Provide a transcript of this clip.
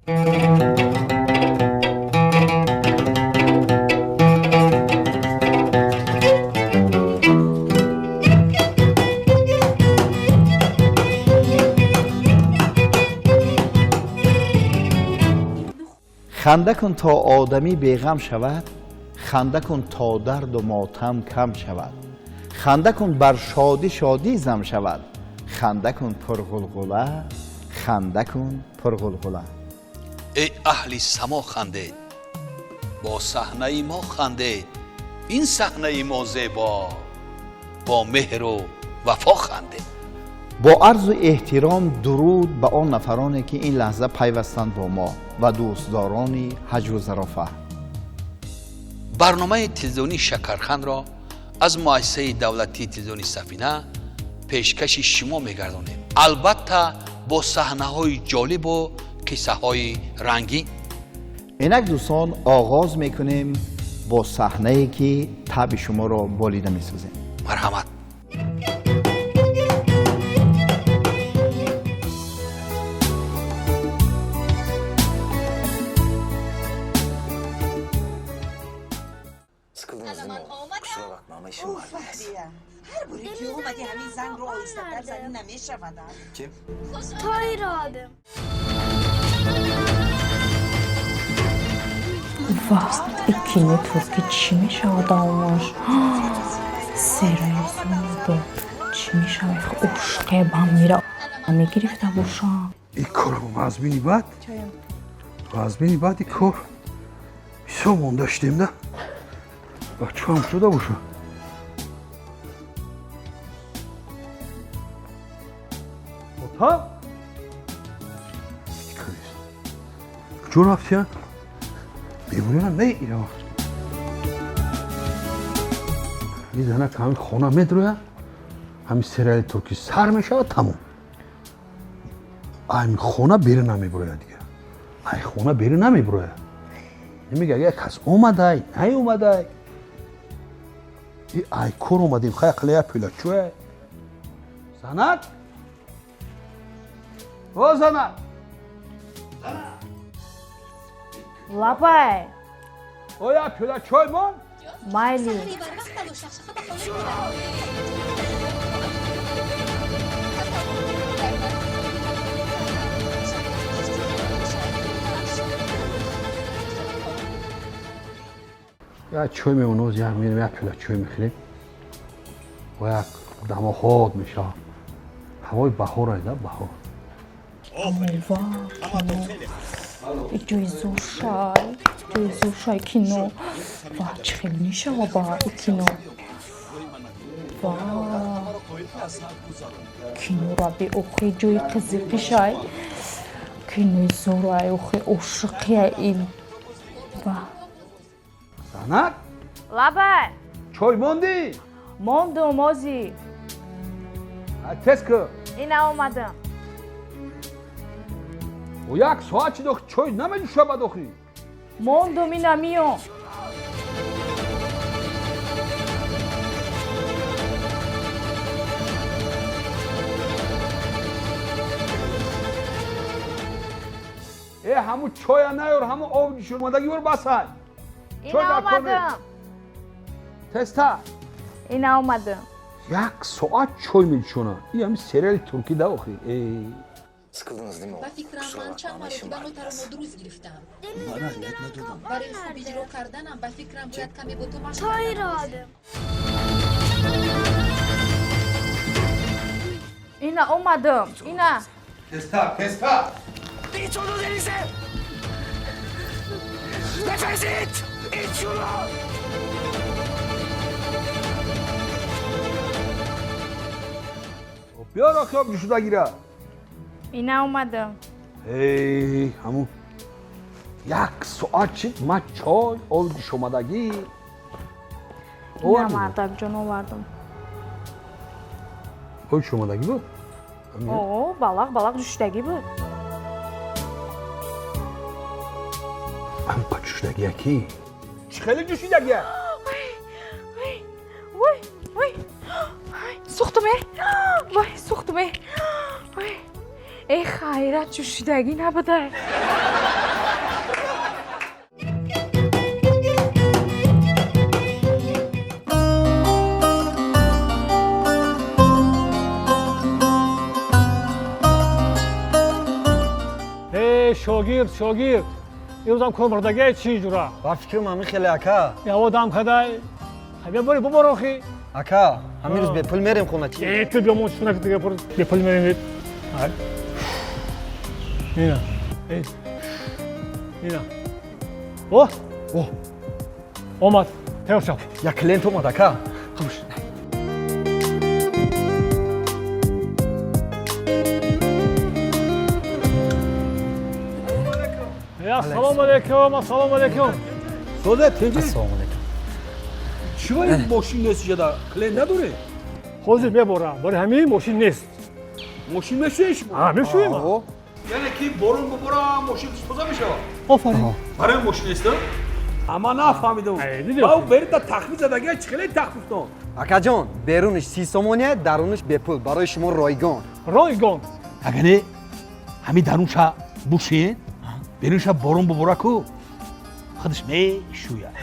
Ханда кун то одамӣ беғам шавад, ханда кун то дарду мотам кам шавад, ханда кун бар шодӣ шодӣ зам шавад, ханда кун пурғулғула, ханда кун пурғулғула. Эй аҳли само хандед, бо саҳнаи мо хандед, ин саҳнаи мо зебо, бо меҳру вафо хандед. Бо арзу эҳтиром дуруд ба он нафароне, ки ин лаҳза пайвастанд бо мо ва дӯстдорони ҳаҷву зарофа. Барномаи телевизионии Шакархандро аз муассисаи давлатии телевизиони Сафина пешкаши шумо мегардонем, албатта бо саҳнаҳои ҷолибу қиссаҳои рангин. Инак, дӯстон, оғоз мекунем бо саҳнае, ки табъи шуморо болида месозем. Марҳамат. Ҳар боре ки омадӣ, ҳамин зангро оҳистатар занӣ намешавад? Тоиро. Ва кинои туркӣ чӣ мешавад давомаш? Сериали бо чӣ мешавад? Ошиқе ба мира мегирифта боша. Ин корам вазмини бад, вазмини бад. И кор бисёр монда шудем да, бачаам шуда боша. Ота, куҷо рафтиян? Мебурёна не ира ин занак ҳамин хона медроя, ҳамин сериали туркӣ сар мешавад, тамом, ай хона берун намебурояд дигар, ай хона берун намебурояд. Намега як кас омадай, наомадай. И ай кор омадем, хай ақла як пила чӯ. Занак, о занак! Лабай. О, як пила чой мон. Майли. Як чой мемоноз, як мерем, як пила чой мехӯрем ва як дамоход мешавад. Ҳавои баҳор айда, баҳор. Ва ҷои зӯршай, ҷои зӯршай кино. Ва чӣ хел мешава ба кино? Ва кинора беохи ҷои қизиқишай, кинои зӯрай, охи ошиқия ин. Ва Занак! Лабай. Чой мондӣ? Мондум ози. Тез ку. Ина омадам. О, як соат чи дохи, чой намеҷӯшабад охи. Мондум, ина миём. Э, ҳамун чоя наёр, ҳамун об ҷӯшомадагӣ бор, басай. Чой Ина дар кор нест. омадам. Тезтар. Ина омадам. Як соат чой меҷӯшонад и ҳамин сериали туркӣ да охи. Э. Sıkıldınız değil mi? Ба фикрам, Kusura ман bakma чанд ama işim маротиба var нотаро biraz. нодуруст гирифтам. Bana ahamiyet надодам. Барои хуб иҷро карданам, ба фикрам, бояд каме бо ту машқ Тоиро. карданам лозим. Ина омадам, ина. Тезтар, тезтар. İt onu denize! Nefes it! İt şunu! Биёр охи об ҷӯшудагира. Ина омадам. Эй, ҳамун як соат чид, ман чой, об ҷӯшомадагӣ. Ина, мардакҷон, овардам. Об ҷӯшомадагӣ буд? О, балақ балақ ҷӯшидагӣ буд. Ҳамқа ҷӯшидагия ки чӣ хеле ҷӯшидагия? Вой, вой, сӯхтум э, вой, сӯхтум э, вой, э, хайрат, ҷӯшидагӣ набуда. Шогирд, шогирд, имрӯзам кор мурдагиай, чӣ ҷура? Ба фикрам, ҳамин хеле, ака. Яво дам кадай, бия, бори бубор охи. Ака, ҳамин рӯз бепул мерем хона, чӣ? Э, ту биё, мо чунак дига бепул мерем. Ина, ина, о о, омад, тайёр шав. Як клиент омад, ака. Хуш. Ассалому алайкум, ассалому алайкум. Сода, тинҷи? Ассалому алайкум. Чиро ин мошин нест иҷада? Клиент надорӣ? Ҳозир меборам, барои ҳамин мошин нест. Мошин мешӯед шумо? А, мешӯем. Яъне ки борон бубора, мошин тоза мешавад? Офарин. Барои мошин нест? Ама нафаҳмидам. Бау, берита тахфиф задагия, чӣ хеле тахфифтон? Акаҷон, берунаш 30 сомония, дарунаш бепул, барои шумо ройгон. Ройгон. Агар не, ҳамин дарунша бушед, берунша борон бубора ку, худаш мешӯяд.